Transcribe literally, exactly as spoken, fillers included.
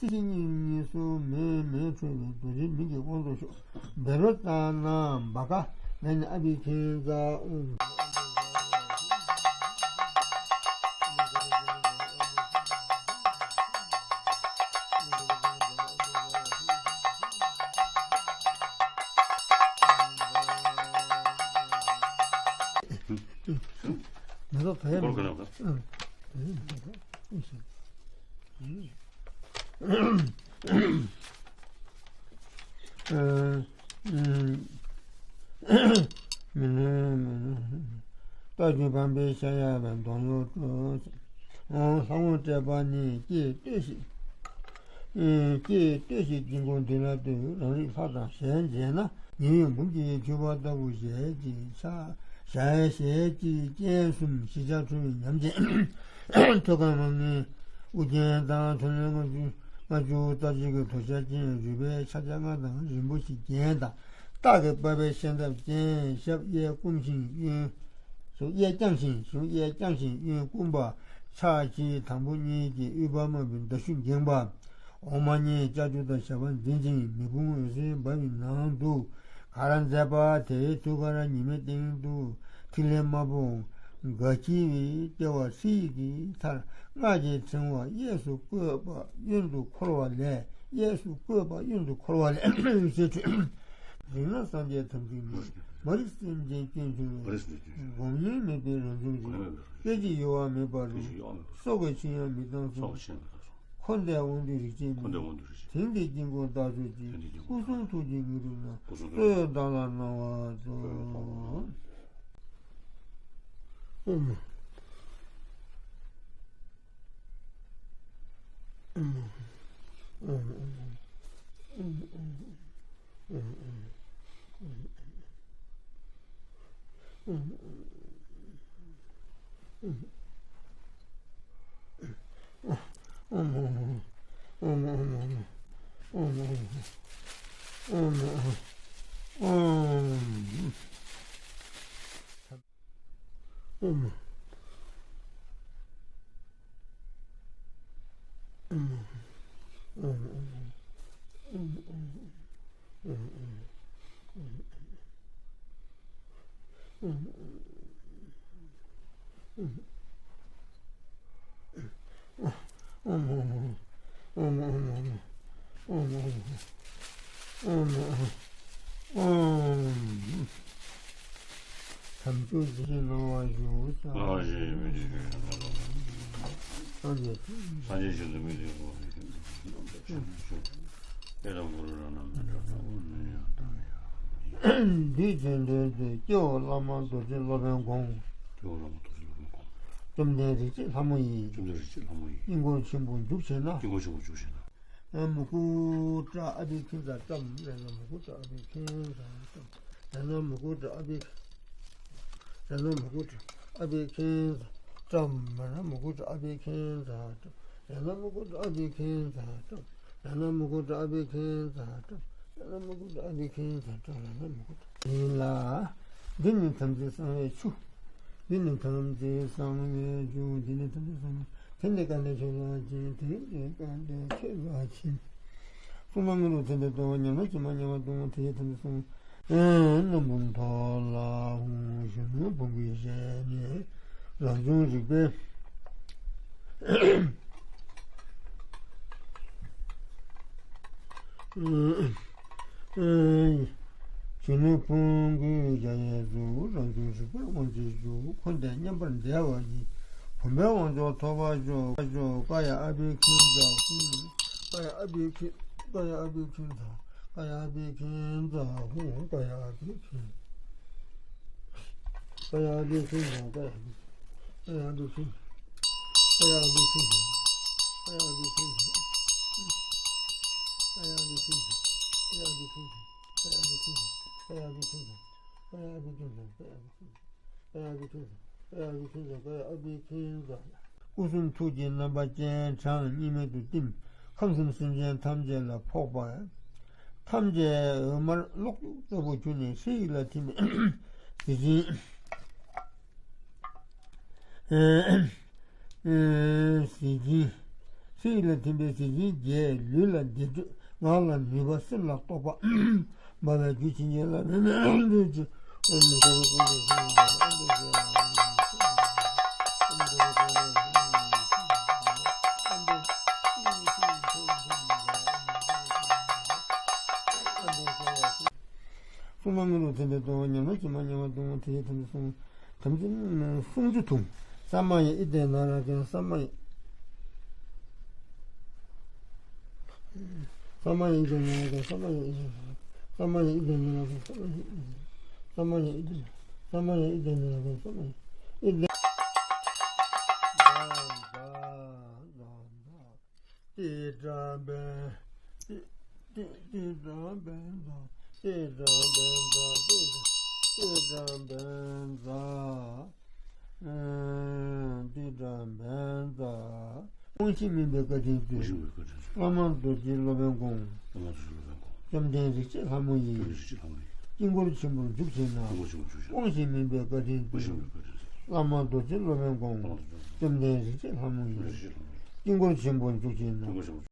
སྲིད་ཞི་གཉིས་གཉིས་སུ་མེད་མེད་འཕྲོས་པའི་རྡོ་རྗེ་མིག་གི་དབང་དུ་ཤོག་བཻ་རོ་ཙ་ན་བ་ག་ན་ནི་ཨ་བི་ཁན་ཛ་ཨུམ། མི་ལོ་བས་མི་ལོ། མི་ནུས་མི་ནུས། རྟགས་ཀྱི་བམ་པའི་ཤ་ཡ་བའི་གདོང་ཡོར་སྤྲོད། ལྷ་ངོ་སྤྲད་པ་ནི་ཀྱེ་ལྟོས་ཤིག་ཀྱེ་ལྟོས་ཤིག་དཀྱིལ་འཁོར་འདི་ལ་ལྟོས། རང་རིག་ལྷ་དང་ཞལ་མཇལ་ན། ཉེ་བའི་འབུམ་གྱི་མཆོད་པ་ལྟ་བུ་ཞལ་གཅིག་ཕྱག་ཞལ་ཞལ་གཅིག་སྤྱན་གསུམ་ཞི་བྱ་ཁྲོ་བོའི་ཉམས་ཅན། ཐོད་རྒལ་མ་ངེས་དབུ་རྒྱན་དང་ཐོད་རློན་ལྔ་བཅུ་ལྔ་བཅུ་རྩ་གཅིག་གི་དོ་ཤལ་ཅན། རུས་པའི་ཕྱག་རྒྱ་ལྔ་དང་རིན་པོ་ཆེའི་རྒྱན་དང་། སྟག་གི་པགས་པའི་ཤམ་ཐབས་ཅན། ཞབས་གཡས་བསྐུམ་ཞིང་གཡོན། གཟུགས་གཡས་བརྐྱང་ཞིང་གཟུགས་གཡས་བརྐྱང་ཞིང་གཡོན་བསྐུམ་པ། ཕྱག་ཕྱི་དང་པོ་གཉིས་ཀྱིས་དབུས་པདྨ་བུའི་མདའ་གཞུ་འགེངས་པ། འོག་མ་གཉིས་ལྕགས་ཀྱུ་དང་ཞབས་པད་འཛིན་ཅིང་མེ་དཔུང་འོད་ཟེར་འབར་བའི་ནང་དུ། གར་མཛད་པ། དེའི་ཐུགས་ཀར་ཉི་མའི་སྟེང་དུ་ཐིག་ལེ་དམར་པོ་འགའ་འཁྱིལ་བའི་ལྟེ་བ་ཧྲཱིཿ་གི་མཐར་སྔགས་ཀྱི་ཕྲེང་བ་གཡས་སུ་བཀོད་པ་གཡོན་དུ་འཁོར་བ་ལས། གཡས་སུ་བཀོད་པ་གཡོན་དུ་འཁོར་བ་ལས། ཞེས་བརྗོད། རིག་ན་སངས་རྒྱས་ཐམས་ཅད་མཁྱེན། མ་རིག་སེམས་ཅན་སྐྱོན་བྱུང་བའི། སྒོམ་ཡུལ་མེད་པའི་རང་བྱུང་རིག། སྐད་ཅིག་གཡོ་བ་མེད་པ་རུ། སྲོག་གི་འཆིང་ཡང་མི་གཏང་ཚུལ། འཁོར་འདས་དབང་སྡུད་རིགས་ཅན་མིན། དེང་འདིར་དཀྱིལ་འཁོར་བདག་མཆོད་ཅིང་། སྐུ་གསུང་ཐུགས་ཀྱི་དངོས་གྲུབ་རྣམས། སྩོལ་བདག་ལ་གནང་བར་མཛོད། དམ་ཆོས་འདི་ནི་གནང་བ་ཞུ། སངས་རྒྱས། སངས་རྒྱས་བཞིན་དུ་མི་འདུག་འདིའི་དོན་དུ་སྐྱེ་བོ་བླ་མ་རྡོ་རྗེ་སློབ་དཔོན་དགོངས། སྐྱེ་བོ་བླ་མ་རྡོ་རྗེ་སློབ་དཔོན་དགོངས། བཅོམ་ལྡན་རིགས་བརྒྱའི་ལྷ་མོ་ཡིས། བཅོམ་ལྡན་རིགས་བརྒྱའི་ལྷ་མོ་ཡིས། དཀྱིལ་འཁོར་ཆེན་པོ་མཇུག་བྱས་ན། དཀྱིལ་འཁོར་ཆེན་པོ་མཇུག་བྱས་ན། ཨ་མུ་ཀུ་ཏྲ་ཨ་བི་ཁིན་ཙ་ཏྲམ། རེ་ན་མུ་ཀུ་ཏྲ་ཨ་བི་ཁིན་ཙ་ཏྲམ། རེ་ན་མུ་ཀུ་ཏྲ་ཨ་བི། རེ་ན་མུ་ཀུ་ཏྲ་ཨ་བི་ཁིན་ཙ་ཏྲམ། རེ་ན་མུ་ཀུ་ཏྲ་ཨ་བི་ཁིན་ཙ་ཏྲམ། རེ་ན་མུ་ཀུ་ཏྲ་ཨ་བི་ཁིན་ཙ་ཏྲམ། རེ་ན་མུ་ཀུ་ཏྲ་ཨ་བི་ཁིན་ཙ་ཏྲམ། རེ་ན་མུ་ཀུ་ཏྲ་ཨ་བི་ཁིན་ཙ་ཏྲམ། རེ་ན་མུ་ཀུ་ཏྲ། ཡིན་ལ། འདི་ནི་དམ་ཚིག་གསང་བའི་ཆུ། འདི་ནི་དམ་ཚིག་གསང་བའི་ཆུ། འདི་ནི་དམ་ཚིག་གསང་བའི། དེ་ནི་སྐལ་ལྡན་ཆོས་ལ་སྦྱིན། དེ་ནི་སྐལ་ལྡན་ཆོས་ལ་སྦྱིན། གསུང་ན་དངོས་གྲུབ་ཚེ་འདིར་ཐོབ། ཉམས་ན་ཕྱི་མ་དམྱལ་བར་ལྟུང་། དེ་ཡི་དམ་ཚིག་གསང་བའི། རྣམ་སྤུངས་ཐོག་ལ་འོང་། གཞོན་ནུ་བུམ་སྐུའི་ཞལ་ནས་རང་བྱུང་རིག་པའི། གཞོན་ནུ་བུམ་སྐུའི་ཞལ་ནས་སུ། རང་བྱུང་རིག་པའི་དབང་ཕྱུག་ཞུ། འཁོར་འདས་མཉམ་པར་བསྡེབས་པ་ཡི། བུམ་པའི་དབང་མཆོག་ཐོབ་པར་ཤོག། ཤོག། ཀ་ཡ་ཨ་བི་ཁིན་ཙ་ཧུ། ཀ་ཡ་ཨ་བི་ཁིན། ཀ་ཡ་ཨ་བི་ཁིན་ཙ། ཀ་ཡ་ཨ་བི་ཁིན་ཙ་ཧུ། ཀ་ཡ་ཨ་བི་ཁིན། ཀ་ཡ་ཨ་བི་ཁིན་ཙ། ཀ་ཡ་ཨ་བི་ཁིན། ཀ་ཡ་ཨ་བི་ཁིན་ཙ། ཀ་ཡ་ཨ་བི་ཁིན་ཙ། ཀ་ཡ་ཨ་བི་ཁིན་ཙ། ཀ་ཡ་ཨ་བི་ཁིན་ཙ། ཀ་ཡ་ཨ་བི་ཁིན་ཙ། ཀ་ཡ་ཨ་བི་ཁིན་ཙ། ཀ་ཡ་ཨ་བི་ཁིན་ཙ། ཀ་ཡ་ཨ་བི་ཁིན་ཙ། ཀ་ཡ་ཨ་བི་ཁིན་ཙ། ཀ་ཡ་ཨ་བི་ཁིན་ཙ། སྐུ་གསུང་ཐུགས་ཀྱི་རྣམ་པ་སྤྱན་དྲངས་གཉིས་མེད་དུ་བསྟིམ། ཁམས་གསུམ་སེམས་ཅན་ཐམས་ཅད་ལ་ཕོག་པ། ཐམས་ཅད་འོད་དམར་གློག་འཁྱུག་ལྟ་བུ་གྱུར་ནས་ཧྲཱིཿ་ལ་ཐིམ། གཟི་བྱིན། གཟི་བྱིན། ཚེ་ཡི་ལ་ཐིམ་པས་ཟིལ་གྱིས་བརྒྱས། ལུས་ལ་བདེ་དྲོད། ངག་ལ་ནུས་པ། སེམས་ལ་རྟོགས་པ། སྦ་བའི་རྒྱུད་བྱིན་གྱིས་བརླབས་པའི་མེ་ལྷ་ཀླུ་ཆུ། གསུང་མ་དངོས་ལུགས་ཐིམ་པས་སྟོང་པ་ཉམས། ལོ་ཕྱི་མ་ཉམས་པ་སྟོང་པ། དེ་ཡི་ཐིམ་པས་སོང་། དམ་ཚིག་སུམ་ཅུ་དུ། ས་མ་ཡ། ཨི་ཏེ་ན་ར་ཀན། ས་མ་ཡ། ས་མ་ཡ། ཨི་ཏེ་ན་ར་ཀན། ས་མ་ཡ། ཨི་ཏེ་ན་ར་ཀན། ས་མ་ཡ། ཨི་ཏེ་ན་ར་ཀན། ས་མ་ཡ། ཨི་ཏེ་ན་ར་ཀན། ས་མ་ཡ། ཨི་ཏེ། ཏི་ཏྲ་བན། ཏི་ཏི་ཏི་ཏྲ་བན་ཛ། ཏི་ཏྲ་བན་ཛ། ཏི་ཏི་ཏྲ་བན་ཛ། ཨ་ཏི་ཏྲ་བན་ཛ། དབང་ཞིང་མུན་པའི་བཀའ་དྲིན་སྩོལ། བཀའ་དྲིན་སྩོལ། བླ་མ་རྡོ་རྗེ་སློབ་དཔོན་དགོངས། བླ་མ་རྡོ་རྗེ་སློབ་དཔོན་དགོངས། བཅོམ་ལྡན་རིགས་བརྒྱའི་ལྷ་མོ་ཡིས། བཅོམ་ལྡན་རིགས་བརྒྱའི་ལྷ་མོ་ཡིས། དཀྱིལ་འཁོར་ཆེན་པོར་འཇུག་བྱེད་ན། དཀྱིལ་འཁོར་ཆེན་པོར་འཇུག་བྱེད་ན། དབང་ཞིང་མུན་པའི་བཀའ་དྲིན་སྩོལ། དབང་ཞིང་མུན་པའི་བཀའ་དྲིན་སྩོལ། བླ་མ་རྡོ་རྗེ་སློབ་དཔོན་དགོངས། བླ་མ་རྡོ་རྗེ་སློབ་དཔོན་དགོངས། བཅོམ་ལྡན་རིགས་བརྒྱའི་ལྷ་མོ་ཡིས། བཅོམ་ལྡན་རིགས་བརྒྱའི་ལྷ་མོ་ཡིས། དཀྱིལ་འཁོར་ཆེན་པོར་འཇུག་བྱེད་ན། དཀྱིལ་འཁོར་ཆེན་པོར།